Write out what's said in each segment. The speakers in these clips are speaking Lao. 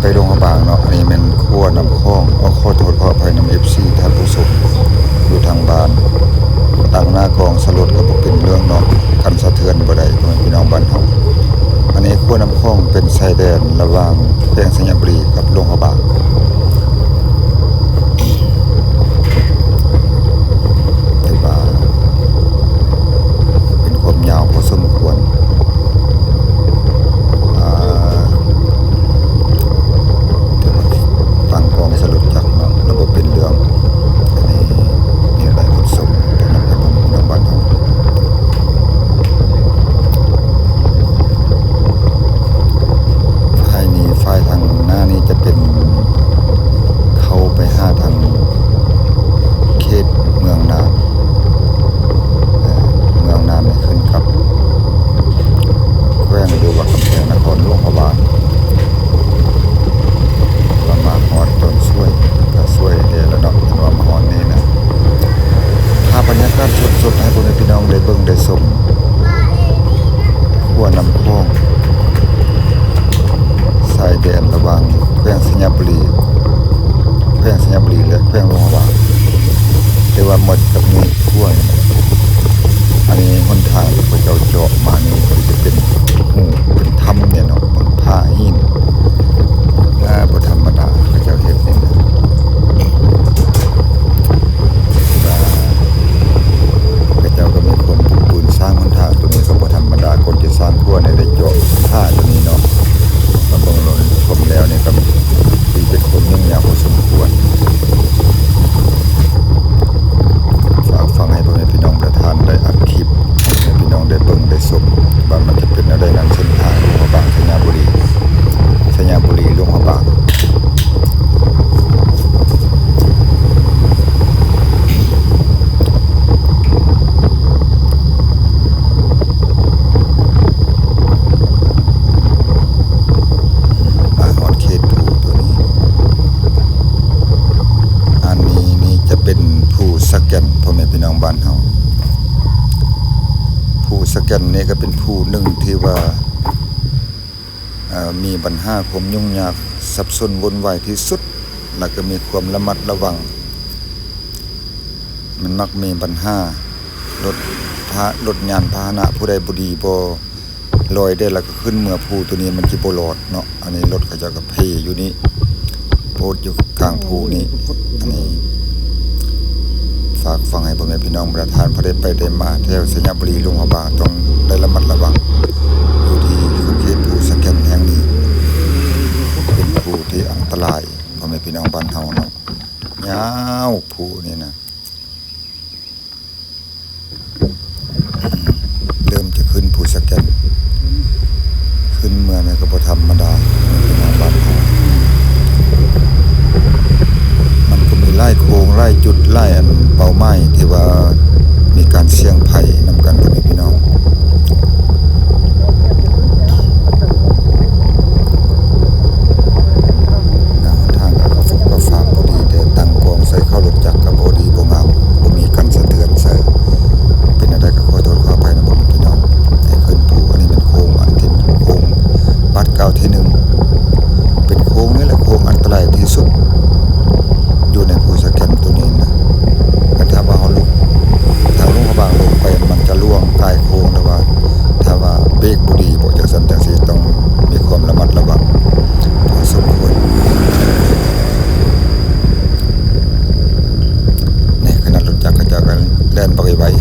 ໄປຫຼວງພະບາງເນາະ, ອັນນີ້ແມ່ນຂົວນ້ຳຂອງ. ຂໍ ຂໍໂທດຂໍອະໄພນຳເອັຟຊີທ່ານຜູ້ຊົມຢູ່ທາງບ້ານ. ຕັ້ງໜ້າກ້ອງໃສ່ລົດກໍບໍ່ເປັນເລື່ອງເນາະ, ກັນສະເທືອນບໍ່ໄດ້ ພໍ່ແມ່ພີ່ນ້ອງບ້ານເຮົາ. ອັນນີ້ຂົວນ້ຳຂອງເປັນຊາຍແດນລະຫວ່າງແຂວງໄຊຍະບູລີກັບຫຼວງພະບາງ. ຖືວ່າເປັນຄວາມຍາວພໍສົມຄວນ. ອ່າ ຖືວ່າຕັ້ງກ້ອງໃສ່ລົດຈັກເນາະ ລະບົບເປັນເລື່ອງ. ອັນນີ້ ນີ້ແຫຼະ ຂົນສົ່ງ ທາງນຳກັບພີ່ນ້ອງບ້ານເຮົາ. ຝ່າຍນີ້ ຝ່າຍທາງໜ້ານີ້ຈະເປັນ ເຂົ້າໄປຫາທາງເຂດເມືອງນານ. ເອີ ເມືອງນານນີ້ຂຶ້ນກັບແຂວງ ຫຼືວ່າກຳແພງນະຄອນຫຼວງພະບາງ. ວ່າມາຮອດຕອນສວຍ ກະສວຍແດ່ແລ້ວເນາະ ເຫັນວ່າມາຮອດນີ້ນະ. ພາບບັນຍາກາດສົດໆໃຫ້ພໍ່ແມ່ພີ່ນ້ອງໄດ້ເບິ່ງໄດ້ຊົມ. ຂົວນ້ຳຂອງ ຊາຍແດນລະຫວ່າງແຂວງໄຊຍະບູລີ ແຂວງໄຊຍະບູລີ ແລະ ແຂວງຫຼວງພະບາງ. ແຕ່ວ່າໝົດກັບນີ້ຂົວນີ້ ອັນນີ້ຫົນທາງທີ່ເຂົາເຈົ້າເຈາະມານີ້ ມັນຈະເປັນຮູ ເປັນຖ້ຳແນ່ເນາະ, ເບິ່ງຜາຫີນ ອ່າ ບໍ່ທຳມະດາ ເຂົາເຈົ້າເຮັດນີ້ນະ. ວ່າເຂົາເຈົ້າກໍມີຄວາມປຸກປືນສ້າງຫົນທາງໂຕນີ້ກໍບໍ່ທຳມະດາ, ກ່ອນຈະສ້າງຂົວນີ້ໄດ້ເຈາະຜາໂຕນີ້ເນາະ. ມາເບິ່ງລວມແລ້ວນີ້ກໍຖືເປັນຄວາມຫຍຸ້ງຍາກພໍສົມຄວນ. ຝາກຝັງໃຫ້ພໍ່ແມ່ພີ່ນ້ອງປະທານໄດ້ອັດຄລິບ ໃຫ້ພີ່ນ້ອງໄດ້ເບິ່ງໄດ້ຊົມວ່າມັນຈະເປັນແນວໃດນັ້ນ ເສັ້ນທາງຫຼວງພະບາງ ໄຊຍະບູລີ ໄຊຍະບູລີ ຫຼວງພະບາງ. ມາຮອດເຂດພູໂຕນີ້. ອັນນີ້ນີ້ຈະເປັນພູສະແກ່ນ ພໍ່ແມ່ພີ່ນ້ອງບ້ານເຮົາ. ພູສະແກ່ນນີ້ກໍເປັນພູໜຶ່ງທີ່ວ່າ ເອີ ມີບັນຫາຄວາມຫຍຸ້ງຍາກ ສັບສົນວຸ່ນວາຍທີ່ສຸດ ແລ້ວກໍມີຄວາມລະມັດລະວັງ. ມັນມັກມີບັນຫາ ລົດພາ ລົດຍານພາຫະນະຜູ້ໃດບໍ່ດີ ບໍ່ລອຍໄດ້ ແລ້ວກໍຂຶ້ນເມືອພູໂຕນີ້ ມັນຊິບໍ່ລອດເນາະ. ອັນນີ້ລົດເຂົາເຈົ້າກໍເພຢູ່ນີ້ ໂພດຢູ່ກາງພູນີ້. ອັນນີ້ຝາກຝັງໃຫ້ພໍ່ແມ່ພີ່ນ້ອງປະທານ ຜູ້ໃດໄປໄດ້ມາແຖວໄຊຍະບູລີ ຫຼວງພະບາງ ຕ້ອງໄດ້ລະມັດລະວັງ ຢູ່ທີ່ເຂດພູສະແກ່ນແຫ່ງນີ້ ເປັນພູທີ່ອັນຕະລາຍ ພໍ່ແມ່ພີ່ນ້ອງບ້ານເຮົາເນາະ. ຍາວພູນີ້ນະ. ເລີ່ມຈະຂຶ້ນພູສະແກ່ນ ຂຶ້ນເມືອນີ້ກໍບໍ່ທຳມະດາ ພີ່ນ້ອງບ້ານເຮົາ. ມັນກໍມີຫຼາຍໂຄ້ງ ຫຼາຍຈຸດ ຫຼາຍອັນເປົ້າໝາຍທີ່ວ່າມີການສ່ຽງໄພນຳກັນ ພໍ່ແມ່ພີ່ນ້ອງ. ໜ້າຫົນທາງກໍກະຟຸກກະຟັກບໍ່ດີ ແຕ່ຕັ້ງກ້ອງໃສ່ເຂົ້າລົດຈັກກໍບໍ່ດີບໍ່ງາມ ບໍ່ມີກັນສະເທືອນໃສ່. ເປັນແນວໃດກໍຂໍໂທດຂໍອະໄພນຳພໍ່ແມ່ພີ່ນ້ອງ. ໃຫ້ຂຶ້ນພູ ອັນນີ້ແມ່ນໂຄ້ງອັນທີ ໂຄ້ງບາດກ້າວທີໜຶ່ງ ເປັນໂຄ້ງນີ້ແຫຼະ ໂຄ້ງອັນຕະລາຍທີ່ສຸດ ຢູ່ໃນພູສະແກ່ນໂຕນີ້ນະ. ຄັນຖ້າວ່າເຮົາລົງ ທາງຫຼວງພະບາງລົງໄປ ມັນຈະລ່ວງກາຍໂຄ້ງ ຫຼືວ່າຖ້າວ່າເບຣກບໍ່ດີບໍ ຈັ່ງຊັ້ນຈັ່ງຊີ້ ຕ້ອງມີຄວາມລະມັດລະວັງພໍສົມຄວນ. ນີ້ຂະໜາດລົດຈັກເຂົາເຈົ້າກໍແລ່ນບັກໄວໆ.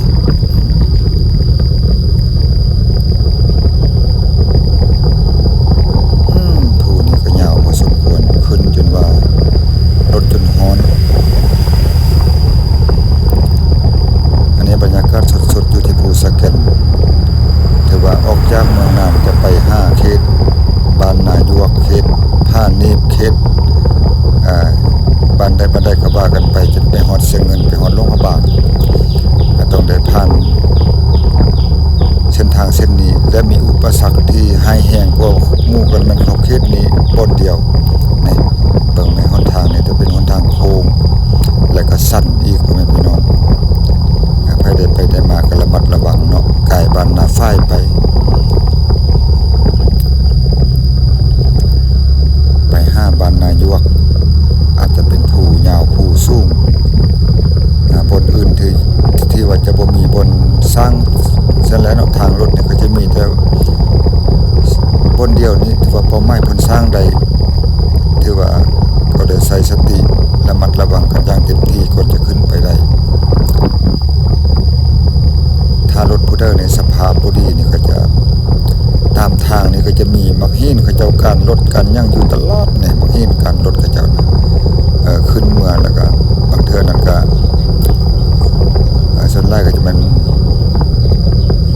ອືມ ພູນີ້ກໍຍາວພໍສົມຄວນ ຂຶ້ນຈົນວ່າລົດຈົນຮ້ອນ. ອັນນີ້ບັນຍາກາດສົດໆ ຢູ່ທີ່ພູສະແກ່ນ ຖືວ່າອອກຈາກເມືອງນານຈະໄປຫາເຂດບ້ານນາຢວກ ເຂດຜາໜີບ ເຂດ ອ່າ ບ້ານໃດບ້ານໃດກໍວ່າກັນໄປ ຈົນໄປຮອດຊຽງເງິນ ໄປຮອດຫຼວງພະບາງ ກໍຕ້ອງໄດ້ຜ່ານເສັ້ນທາງເສັ້ນນີ້ ແລະ ມີອຸປະສັກທີ່ຮ້າຍແຮງກວ່າໝູ່ກໍແມ່ນເຂົ້າເຂດນີ້ບ່ອນດຽວ. ນີ້ ເບິ່ງແມ່ນຫົນທາງນີ້ ຈະເປັນຫົນທາງໂຄ້ງ ແລະ ກໍຊັນອີກ ພໍ່ແມ່ພີ່ນ້ອງ. ໃຜໄດ້ໄປໄດ້ມາກໍລະມັດລະວັງເນາະ ກາຍບ້ານນາຝາຍໄປ ໄປຫາ ສ້າງຊັ້ນແຫຼະເນາະ, ທາງລົດນີ້ກໍຈະມີແຕ່ບ່ອນດຽວນີ້ ຖືວ່າເປົ້າໝາຍເພິ່ນສ້າງໄດ້ ຖືວ່າກໍໄດ້ໃຊ້ສະຕິລະມັດລະວັງກັນຢ່າງເຕັມທີ່ກ່ອນຈະຂຶ້ນໄປໄດ້. ຖ້າລົດຜູ້ໃດໃນສະພາບບໍ່ດີນີ້ ກໍຈະ ຕາມທາງນີ້ກໍຈະມີໝາກຫີນເຂົາເຈົ້າການລົດການຫຍັງຢູ່ຕະຫຼອດນີ້, ໝາກຫີນການລົດເຂົາເຈົ້ານະ ເອີ ຂຶ້ນເມືອ ແລ້ວກໍບາງເທື່ອນັ້ນກໍ ເອີ ສ່ວນຫຼາຍກໍຈະແມ່ນ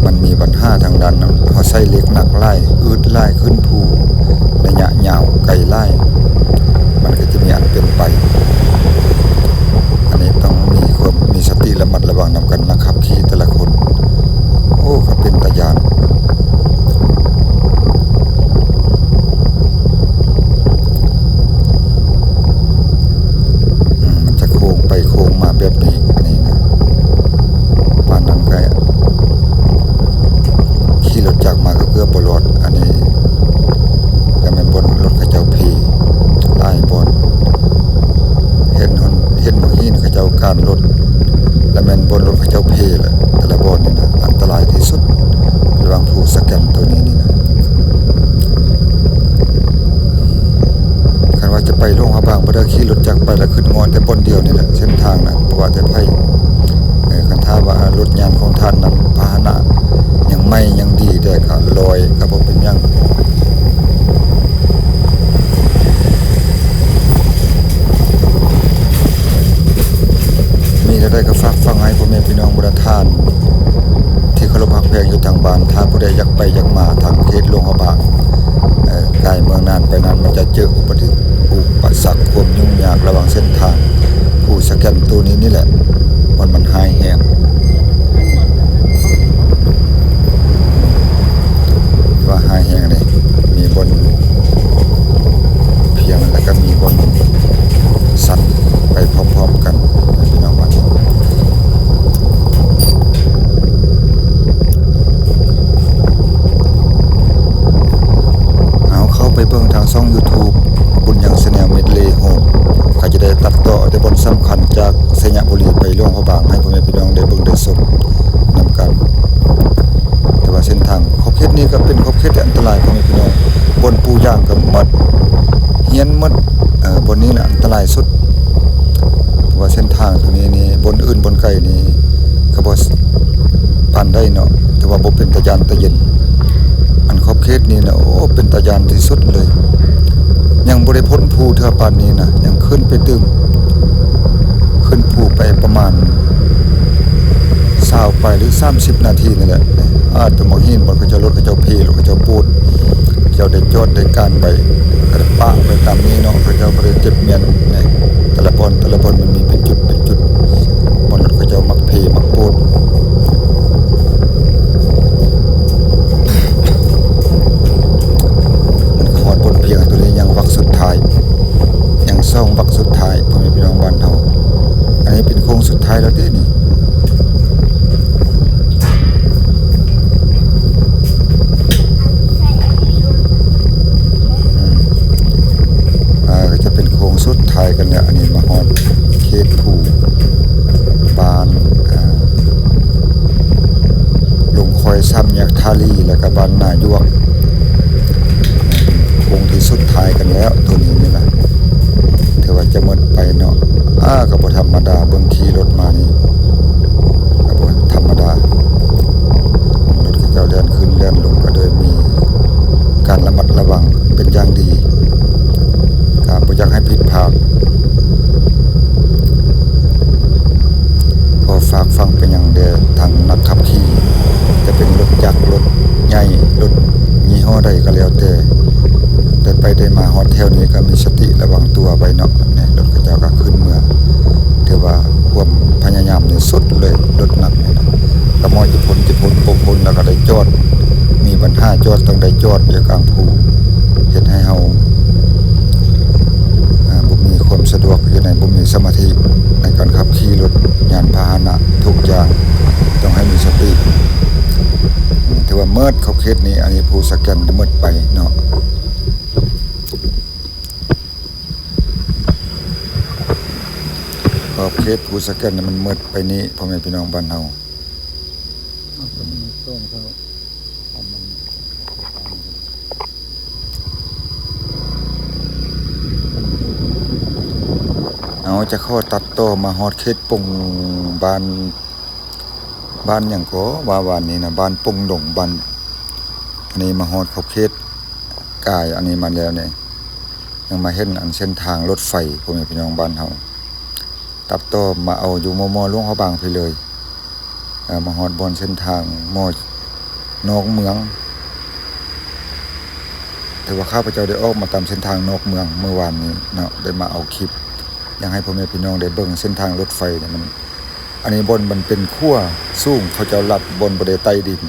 ມັນມີບັນຫາທາງດ້ານນັ້ນ, ເຮົາໃຊ້ເຫຼັກໜັກຫຼາຍ ອືດຫຼາຍ ຂຶ້ນພູໄລຍະຍາວໄກຫຼາຍ ມັນກໍຈະມີອັນເປັນໄປ. ອັນນີ້ຕ້ອງມີຄວາມມີສະຕິລະມັດລະວັງນຳກັນ ນັກຂັບຂີ່ແຕ່ລະຄົນ. ໂອ້ ກໍເປັນຕາຢ້ານ. ອືມ ມັນຈະໂຄ້ງໄປໂຄ້ງມາແບບນີ້ ອັນນີ້ນະ ປານນັ້ນກໍຂີ່ລົດຈັກມາກໍເກືອບບໍ່ລອດ. ອັນນີ້ກໍແມ່ນບ່ອນລົດເຂົາເຈົ້າເພຫຼາຍບ່ອນ ເຫັນ ເຫັນໝາກຫີນເຂົາເຈົ້າການລົດ ແລະແມ່ນບ່ອນລົດເຂົາເຈົ້າເພແຫຼະ. ແຕ່ລະບ່ອນນີ້ນະ ອັນຕະລາຍທີ່ສຸດ ລະຫວ່າງພູສະແກນໂຕນີ້ນີ້ນະ. ຄັນວ່າຈະໄປຫຼວງພະບາງ ບໍ່ໄດ້ຂີ່ລົດຈັກໄປ ລະຂຶ້ນຮອດແຕ່ບ່ອນດຽວນີ້ແຫຼະ ເສັ້ນທາງນະ ບໍ່ວ່າແຕ່ໃຜ. ເອີ ຄັນຖ້າວ່າລົດຍານຂອງທ່ານນັ້ນ ພາຫະນະຍັງໃໝ່ຍັງດີ ແຕ່ກໍລອຍກໍບໍ່ເປັນຫຍັງ. ມີແນວໃດກໍຝາກຝັງໃຫ້ພໍ່ແມ່ພີ່ນ້ອງບັນດາທ່ານທີ່ເຄົາລົບຮັກແພງຢູ່ທາງບ້ານ, ຖ້າຜູ້ໃດຢາກໄປຢາກມາທາງເຂດຫຼວງພະບາງ ເອີ ກາຍເມືອງນ່ານໄປນັ້ນ ມັນຈະເຈີອຸປະຕິ ອຸປະສັກ ຄວາມຫຍຸ້ງຍາກລະຫວ່າງເສັ້ນທາງພູສະແກນໂຕນີ້ນີ້ແຫຼະ ມັນ ມັນຮ້າຍແຮງ. ວ່າຮ້າຍແຮງເດ້ ມີບ່ອນພຽງ ແລ້ວກໍມີບ່ອນຊັນໄປພ້ອມໆກັນ ພີ່ນ້ອງບ້ານ. ເອົາ ເຂົ້າໄປເບິ່ງທາງຊ່ອງຢູທູບ ບຸນຍັງ Channel Medley Home ກໍຈະໄດ້ຕັດຕໍ່ແຕ່ບ່ອນສຳຄັນຈາກໄຊຍະບູລີໄປຫຼວງພະບາງ ໃຫ້ພໍ່ແມ່ພີ່ນ້ອງໄດ້ເບິ່ງໄດ້ຊົມນຳກັນ. ແຕ່ວ່າເສັ້ນທາງຂອບເຂດນີ້ກໍເປັນຂອບເຂດທີ່ອັນຕະລາຍ ພໍ່ແມ່ພີ່ນ້ອງ, ບ່ອນປູຢາງກໍໝົດ ເຮືອນໝົດ. ເອີ ບ່ອນນີ້ນະອັນຕະລາຍສຸດ ເພາະວ່າເສັ້ນທາງຕົວນີ້ນີ້ ບ່ອນອື່ນບ່ອນໄກນີ້ກໍບໍ່ປານໃດເນາະ, ແຕ່ວ່າບໍ່ເປັນຕາຢ້ານຕາເຢັນ. ອັນຂອບເຂດນີ້ນະ ໂອ້ ເປັນຕາຢ້ານທີ່ສຸດເລີຍ. ຍັງບໍ່ໄດ້ພົ້ນພູເທື່ອປານນີ້ນະ, ຍັງຂຶ້ນໄປຕື່ມ ຂຶ້ນພູໄປປະມານຊາວປາຍ ຫຼື ສາມສິບນາທີນີ້ແຫຼະ. ອາດເປັນໝາກຫີນ ບ່ອນເຂົາເຈົ້າລົດ ເຂົາເຈົ້າເພ ລົດເຂົາເຈົ້າປູດ ເຈົ້າໄດ້ຈອດໄດ້ການໄປ ກໍໄດ້ປະໄວ້ຕາມນີ້ເນາະ, ເຂົາເຈົ້າບໍ່ໄດ້ເຈັບແມ່ນ. ແຕ່ລະບ່ອນ ແຕ່ລະບ່ອນມັນມີເປັນຈຸດເປັນຈຸດ ບ່ອນລົດເຂົາເຈົ້າມັກເພມັກປູດ. ມັນກໍຮອດບົດພຽງຕົວນີ້ ຍັງວັກສຸດທ້າຍ ຍັງສອງວັກສຸດທ້າຍ ພໍ່ແມ່ພີ່ນ້ອງບ້ານເຮົາ. ອັນນີ້ເປັນໂຄ້ງສຸດທ້າຍແລ້ວເດ້ນີ້. ອືມ ອ່າ ກໍຈະເປັນໂຄ້ງສຸດທ້າຍກັນແລ້ວ. ອັນນີ້ມາຮອດເຂດພູບ້ານ ອ່າ ລົງຄອຍສາມແຍກທ່າລີ ແລ້ວກໍບ້ານນາຢວກ ໂຄ້ງທີ່ສຸດທ້າຍກັນແລ້ວ ຕົວນີ້ນີ້ນະ. ຖືວ່າຈະໝົດໄປເນາະ. ອາ ກໍບໍ່ທຳມະດາ, ເບິ່ງຂີ່ລົດມານີ້ກໍບໍ່ທຳມະດາ. ລົດເຂົາເຈົ້າແລ່ນຂຶ້ນແລ່ນລົງ ກໍໂດຍມີການລະມັດລະວັງເປັນຢ່າງດີ, ກໍບໍ່ຢາກໃຫ້ຜິດພາດ. ຂໍຝາກຝັງໄປຍັງແດ່ທາງນັກຂັບຂີ່, ຈະເປັນລົດຈັກ, ລົດໃຫຍ່, ລົດຍີ່ຫໍ້ໃດກໍແລ້ວແຕ່, ໄດ້ໄປໄດ້ມາຮອດແຖວນີ້ກໍມີສະຕິລະວັງຕົວໄວ້ເນາະ. ນີ້ລົດເຂົາເຈົ້າກໍຂຶ້ນເມືອ, ຖືວ່າຄວາມພະຍາຍາມນີ້ສຸດເລີຍ, ລົດໜັກນີ້ນະ. ກໍໝໍ້ຈະພົ້ນ, ຈະພົ້ນ, ບໍ່ພົ້ນ ແລ້ວກໍໄດ້ຈອດ, ມີບັນຫາຈອດ, ຕ້ອງໄດ້ຈອດຢູ່ກາງພູ, ເຮັດໃຫ້ເຮົາ ອ່າ ບໍ່ມີຄວາມສະດວກຢູ່ໃນ, ບໍ່ມີສະມາທິໃນການຂັບຂີ່ລົດຍານພາຫະນະທຸກຢ່າງ, ຕ້ອງໃຫ້ມີສະຕິ. ອືມ ຖືວ່າໝົດຂອບເຂດນີ້, ອັນນີ້ພູສະແກນໝົດໄປເນາະ. ຂອບເຂດພູສະແກນນີ້ມັນໝົດໄປນີ້ ພໍ່ແມ່ພີ່ນ້ອງບ້ານເຮົາ. ເຮົາຈະຂໍຕັດຕໍ່ມາຮອດເຂດປົງ ບ້ານ ບ້ານຫຍັງກໍວ່າ ບ້ານນີ້ນະ ບ້ານປົງດົງ ບ້ານ ອັນນີ້ມາຮອດເຂົ້າເຂດກາຍອັນນີ້ມາແລ້ວນີ້ ຍັງມາເຫັນອັນເສັ້ນທາງລົດໄຟ ພໍ່ແມ່ພີ່ນ້ອງບ້ານເຮົາ ຕັດຕໍ່ມາເອົາຢູ່ມໍ່ໆ ຫຼວງພະບາງພີ້ເລີຍ. ເອີ ມາຮອດບ່ອນເສັ້ນທາງໝໍ້ນອກເມືອງ ຖືວ່າຂ້າພະເຈົ້າໄດ້ອອກມາຕາມເສັ້ນທາງນອກເມືອງມື້ວານນີ້ເນາະ ໄດ້ມາເອົາຄລິບ ຢາກໃຫ້ພໍ່ແມ່ພີ່ນ້ອງໄດ້ເບິ່ງເສັ້ນທາງລົດໄຟນີ້ ມັນ ອັນນີ້ບ່ອນມັນເປັນຂົວສູງ ເຂົາເຈົ້າລັດບ່ອນບໍ່ໄດ້ໄຕ່ດິນ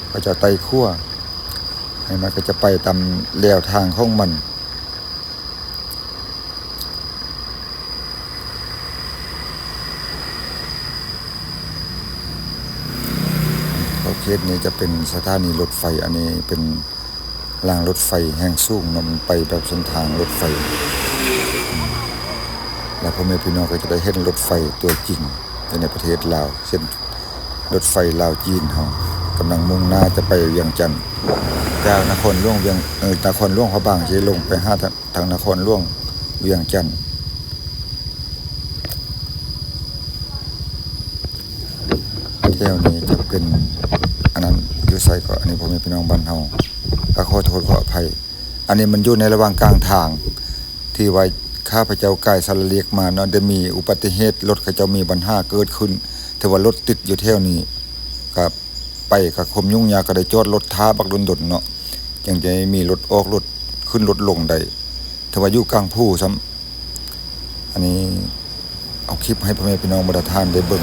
ເຂົາເຈົ້າໄຕ່ຂົວ ໃຫ້ມັນກໍຈະໄປຕາມແລວທາງຂອງມັນ. ເຂົ້າເຂດນີ້ຈະເປັນສະຖານີລົດໄຟ ອັນນີ້ເປັນລາງລົດໄຟແຮງສູງເນາະ ມັນໄປແບບເສັ້ນທາງລົດໄຟ ແລ້ວພໍ່ແມ່ພີ່ນ້ອງກໍຈະໄດ້ເຫັນລົດໄຟຕົວຈິງຢູ່ໃນປະເທດລາວ ເຊັ່ນ ລົດໄຟລາວຈີນເຮົາ ກຳລັງມຸ່ງໜ້າຈະໄປວຽງຈັນ ຈາກນະຄອນຫຼວງວຽງ ເອີ ນະຄອນຫຼວງພະບາງ ຈະລົງໄປຫາທາງ ທາງນະຄອນຫຼວງວຽງຈັນ. ແຖວນີ້ຈະເປັນອັນນັ້ນ ຢູ່ໃສກໍ ອັນນີ້ພໍ່ແມ່ພີ່ນ້ອງບ້ານເຮົາ ກໍຂໍໂທດຂໍອະໄພ. ອັນນີ້ມັນຢູ່ໃນລະຫວ່າງກາງທາງ ທີ່ວ່າຂ້າພະເຈົ້າກາຍສາລະເລກມາເນາະ ໄດ້ມີອຸບັດຕິເຫດ ລົດເຂົາເຈົ້າມີບັນຫາເກີດຂຶ້ນ ຖືວ່າລົດຕິດຢູ່ແຖວນີ້ ກໍໄປກໍຄວາມຫຍຸ້ງຍາກ ກໍໄດ້ຈອດລົດຖ້າບັກດົນໆ ເນາະ ຈັ່ງຈະມີລົດອອກລົດຂຶ້ນລົດລົງໄດ້. ຖືວ່າຢູ່ກາງພູຊ້ຳ. ອັນນີ້ເອົາຄລິບໃຫ້ພໍ່ແມ່ພີ່ນ້ອງບັນດາທ່ານໄດ້ເບິ່ງ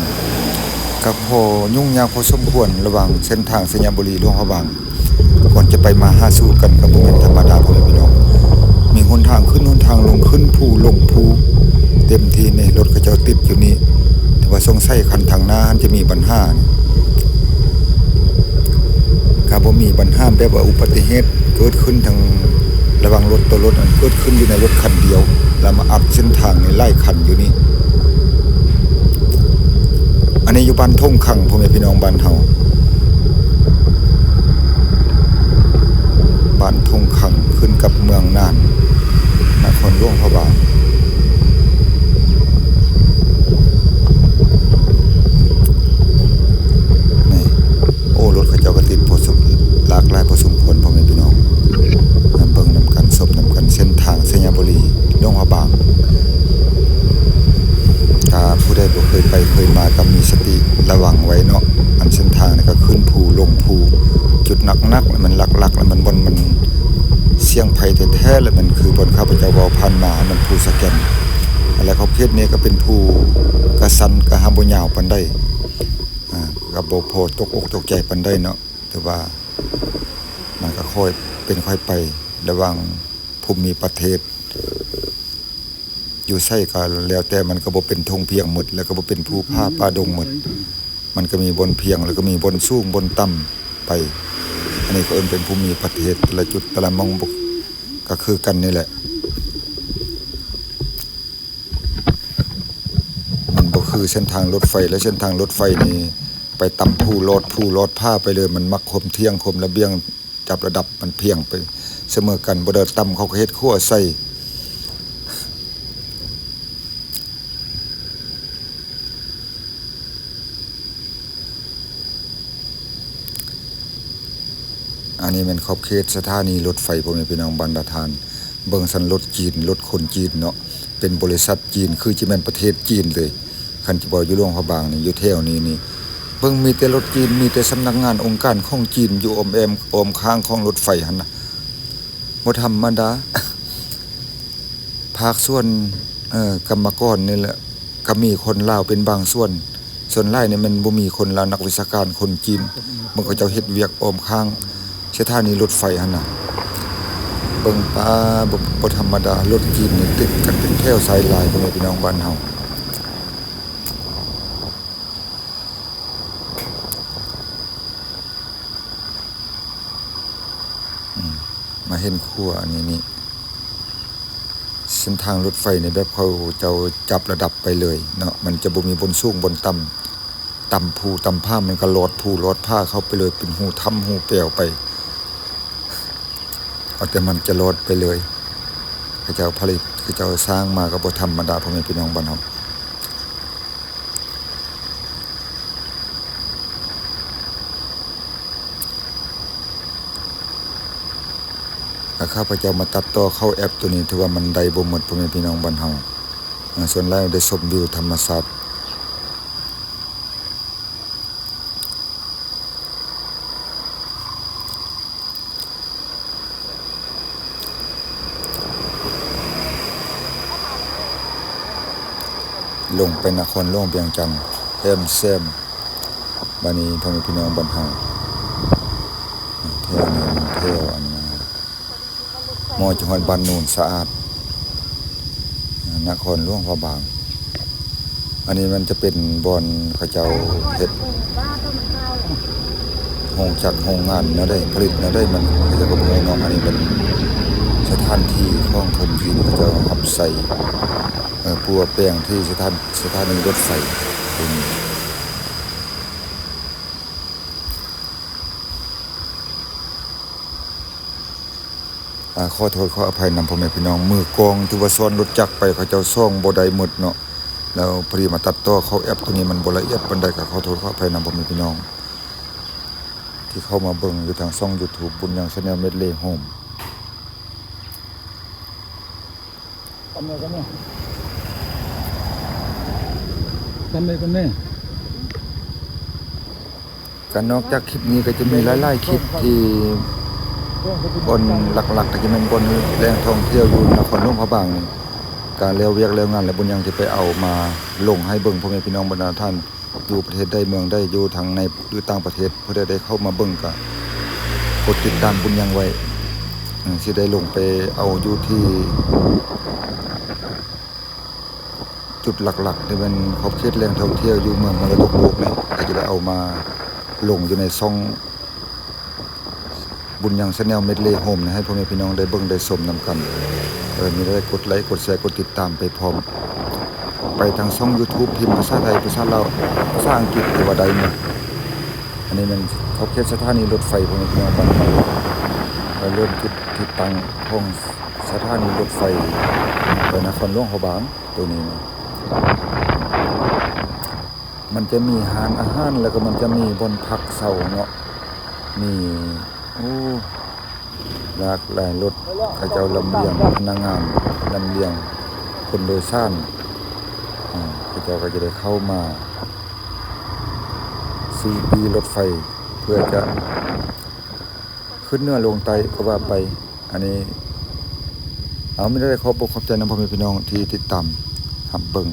ກໍພໍຫຍຸ້ງຍາກພໍສົມຄວນ ລະຫວ່າງເສັ້ນທາງໄຊຍະບູລີ ຫຼວງພະບາງ ກ່ອນຈະໄປມາຫາສູ່ກັນ ກໍບໍ່ແມ່ນທຳມະດາ ພໍ່ແມ່ພີ່ນ້ອງ. ມີຫົນທາງຂຶ້ນຫົນທາງລົງ ຂຶ້ນພູລົງພູ ເຕັມທີ່ນີ້ ລົດເຂົາເຈົ້າຕິດຢູ່ນີ້ ແຕ່ວ່າສົງໄສຄັນທາງໜ້າຫັ້ນຈະມີບັນຫາ. ຖ້າບໍ່ມີບັນຫາແບບວ່າອຸບັດຕິເຫດເກີດຂຶ້ນທາງລະຫວ່າງລົດຕໍ່ລົດ ອັນເກີດຂຶ້ນຢູ່ໃນລົດຄັນດຽວ ແລ້ວມາອັດເສັ້ນທາງໃນຫຼາຍຄັນຢູ່ນີ້. ອັນນີ້ຢູ່ບ້ານທົ່ງຂັງ ພໍ່ແມ່ພີ່ນ້ອງບ້ານເຮົາ ບ້ານທົ່ງຂັງ ຂຶ້ນກັບເມືອງໜານ ນະຄອນຫຼວງພະບາງ. ນີ້ ໂອ້ ລົດເຂົາເຈົ້າກໍຕິດພໍສົມ ຫຼາກຫຼາຍພໍສົມຄວນ ພໍ່ແມ່ພີ່ນ້ອງ ມາເບິ່ງນຳກັນ ຊົມນຳກັນ ເສັ້ນທາງໄຊຍະບູລີ ຫຼວງພະບາງ. ຖ້າຜູ້ໃດບໍ່ເຄີຍໄປເຄີຍມາ ກໍມີສະຕິລະວັງໄວ້ເນາະ ອັນເສັ້ນທາງນີ້ກໍຂຶ້ນພູລົງພູ ຈຸດໜັກໆ ແລ້ວມັນຫຼັກໆ ແລ້ວມັນບ່ອນມັນສ່ຽງໄພແທ້ໆ ແລ້ວມັນຄືບ່ອນຂ້າພະເຈົ້າເວົ້າຜ່ານມາ ມັນພູສະແກນ ແລ້ວເຂົາເຂດນີ້ກໍເປັນພູກະສັ້ນ ກະຫາບໍ່ຍາວປານໃດ ອາ ກໍບໍ່ພໍຕົກອົກຕົກໃຈປານໃດເນາະ ແຕ່ວ່າມັນກໍຄ່ອຍເປັນຄ່ອຍໄປ ລະຫວ່າງພູມີປະເທດ ຢູ່ໃສກໍແລ້ວແຕ່ ມັນກໍບໍ່ເປັນທົ່ງພຽງໝົດ ແລ້ວກໍບໍ່ເປັນພູຜາປ່າດົງໝົດ ມັນກໍມີບ່ອນພຽງ ແລ້ວກໍມີບ່ອນສູງບ່ອນຕ່ຳໄປ. ອັນນີ້ເຂົາເອີ້ນເປັນພູມີປະເທດ ແຕ່ລະຈຸດແຕ່ລະໝ່ອງ ກໍຄືກັນນີ້ແຫຼະ. ມັນບໍ່ຄືເສັ້ນທາງລົດໄຟ ແລະ ເສັ້ນທາງລົດໄຟນີ້ໄປຕຳພູລອດພູລອດຜາໄປເລີຍ ມັນມັກຄວາມທ່ຽງ ຄວາມລະບຽງ ຈັບລະດັບມັນພຽງໄປສະເໝີກັນ ບໍ່ໄດ້ຕຳເຂົາກໍເຮັດຂົວໃສ່. ອັນນີ້ແມ່ນຂອບເຂດສະຖານີລົດໄຟ ພໍ່ແມ່ພີ່ນ້ອງບັນດາທ່ານ ເບິ່ງຊັ້ນລົດຈີນ ລົດຄົນຈີນເນາະ ເປັນບໍລິສັດຈີນ ຄືຈະແມ່ນປະເທດຈີນເລີຍ. ຄັນຈະເວົ້າຢູ່ຫຼວງພະບາງນີ້ ຢູ່ແຖວນີ້ນີ້ ເບິ່ງມີແຕ່ລົດຈີນ ມີແຕ່ສຳນັກງານອົງການຂອງຈີນຢູ່ອ້ອມແອ້ມອ້ອມຂ້າງຂອງລົດໄຟຫັ້ນນະ ບໍ່ທຳມະດາ. ພາກສ່ວນ ເອີ ກຳມະກອນນີ້ແຫຼະ ກໍມີຄົນລາວເປັນບາງສ່ວນ ສ່ວນຫຼາຍນີ້ແມ່ນບໍ່ມີຄົນລາວ ນັກວິຊາການຄົນຈີນ ເບິ່ງເຂົາເຈົ້າເຮັດວຽກອ້ອມຂ້າງສະຖານີລົດໄຟຫັ້ນນະ ເບິ່ງ ປາ ບໍ່ ບໍ່ທຳມະດາ ລົດຈີນນີ້ຕິດກັນເປັນແຖວສາຍລາຍ ພໍ່ແມ່ພີ່ນ້ອງບ້ານເຮົາ. ອືມ ມາເຫັນຂົວອັນນີ້ນີ້ ເສັ້ນທາງລົດໄຟນີ້ແບບເຂົາເຈົ້າຈັບລະດັບໄປເລີຍເນາະ ມັນຈະບໍ່ມີບ່ອນສູງບ່ອນຕ່ຳ ຕຳພູຕຳຜາ ມັນກໍລອດພູລອດຜາເຂົ້າໄປເລີຍ ເປັນຮູຖ້ຳຮູແປວໄປ ເອົາແຕ່ມັນຈະລອດໄປເລີຍ. ເຂົາເຈົ້າຜະລິດ ເຂົາເຈົ້າສ້າງມາກໍບໍ່ທຳມະດາ ພໍ່ແມ່ພີ່ນ້ອງບ້ານເຮົາ. ຖ້າຂ້າພະເຈົ້າມາຕັດຕໍ່ເຂົ້າແອັບໂຕນີ້ ຖືວ່າມັນໄດ້ບໍ່ໝົດ ພໍ່ແມ່ພີ່ນ້ອງບ້ານເຮົາ. ເອີ ສ່ວນຫຼາຍໄດ້ຊົມວິວທຳມະຊາດ. ລົງໄປນະຄອນຫຼວງວຽງຈັນ ແຮມແຊມ. ບາດນີ້ພໍ່ແມ່ພີ່ນ້ອງບ້ານເຮົາ ແຖວນີ້ມັນແຖວອັນ ໝໍ້ຈະຮອດບ້ານໂນນສະອາດ ນະຄອນຫຼວງພະບາງ. ອັນນີ້ມັນຈະເປັນບ່ອນເຂົາເຈົ້າເຮັດໂຮງຈັກໂຮງງານແນວໃດ ຜະລິດແນວໃດ ມັນເຂົາເຈົ້າກໍບໍ່ຮູ້ເນາະ. ອັນນີ້ເປັນສະຖານທີ່ຂອງຄົນຈີນ ເຂົາເຈົ້າຮັບໃຊ້ ເອີ ປົວແປງທີ່ສະຖານ ສະຖານີລົດໄຟຕົງນີ້. ອາ ຂໍໂທດຂໍອະໄພນຳພໍ່ແມ່ພີ່ນ້ອງ ມືກອງທີ່ວ່າຊ້ອນລົດຈັກໄປ ເຂົາເຈົ້າສ່ອງບໍ່ໄດ້ໝົດເນາະ ແລ້ວພໍດີມາຕັດຕໍ່ເຂົ້າແອັບໂຕນີ້ ມັນບໍ່ລະອຽດປານໃດ ກໍຂໍໂທດຂໍອະໄພນຳພໍ່ແມ່ພີ່ນ້ອງ ທີ່ເຂົ້າມາເບິ່ງຢູ່ທາງຊ່ອງຢູທູບ ບຸນຍັງ Channel Medley Home. ກັນແນ່ ກັນແນ່ ກັນແນ່. ກໍນອກຈາກຄລິບນີ້ກໍຈະມີຫຼາຍໆຄລິບທີ່ບ່ອນຫຼັກໆ ກໍຈະແມ່ນບ່ອນແຫຼ່ງທ່ອງທ່ຽວຢູ່ນະຄອນຫຼວງພະບາງນີ້ ການແລ້ວວຽກແລ້ວງານແລ້ວ ບຸນຍັງຈະໄປເອົາມາລົງໃຫ້ເບິ່ງ ພໍ່ແມ່ພີ່ນ້ອງບັນດາທ່ານ ຢູ່ປະເທດໃດເມືອງໃດ ຢູ່ທາງໃນ ຫຼື ຕ່າງປະເທດ ຜູ້ໃດໄດ້ເຂົ້າມາເບິ່ງກໍກົດຕິດຕາມບຸນຍັງໄວ້ ເອີ ຊິໄດ້ລົງໄປເອົາຢູ່ທີ່ ຈຸດຫຼັກໆ ທີ່ແມ່ນຂອບເຂດແຫຼ່ງທ່ອງທ່ຽວຢູ່ເມືອງມໍລະດົກໂລກນີ້ ກໍຈະໄດ້ເອົາມາລົງຢູ່ໃນຊ່ອງ ບຸນຍັງ Channel Medley Home ໃຫ້ພໍ່ແມ່ພີ່ນ້ອງໄດ້ເບິ່ງໄດ້ຊົມນຳກັນ. ເອີ ມີໄດ້ກົດໄລ ກົດແຊ ກົດຕິດຕາມໄປພ້ອມ ໄປທາງຊ່ອງ YouTube ພິມພາສາໄທ ພາສາລາວ ພາສາອັງກິດ ກໍວ່າໄດ້ໝົດ. ອັນນີ້ແມ່ນຂອບເຂດສະຖານີລົດໄຟ ພໍ່ແມ່ພີ່ນ້ອງບ້ານເຮົາ ເອີ ເລີ່ມຈຸດທີ່ຕັ້ງຂອງສະຖານີລົດໄຟ ເອີ ນະຄອນຫຼວງພະບາງ ໂຕນີ້ນະ. ມັນຈະມີຮ້ານອາຫານ ແລ້ວກໍມັນຈະມີບ່ອນພັກເຊົາເນາະ ມີ ໂອ້ ຫຼາກຫຼາຍລົດ ເຂົາເຈົ້າລຳລຽງພະນັກງານ ລຳລຽງຄົນໂດຍສານ ເຂົາເຈົ້າກໍຈະໄດ້ເຂົ້າມາຊື້ປີ້ລົດໄຟ ເພື່ອຈະຂຶ້ນເໜືອລົງໃຕ້ກໍວ່າໄປ. ອັນນີ້ ເອົາ ມີແຕ່ໄດ້ຂອບອົກຂອບໃຈນຳພໍ່ແມ່ພີ່ນ້ອງທີ່ຕິດຕາມຮັບເບິ່ງ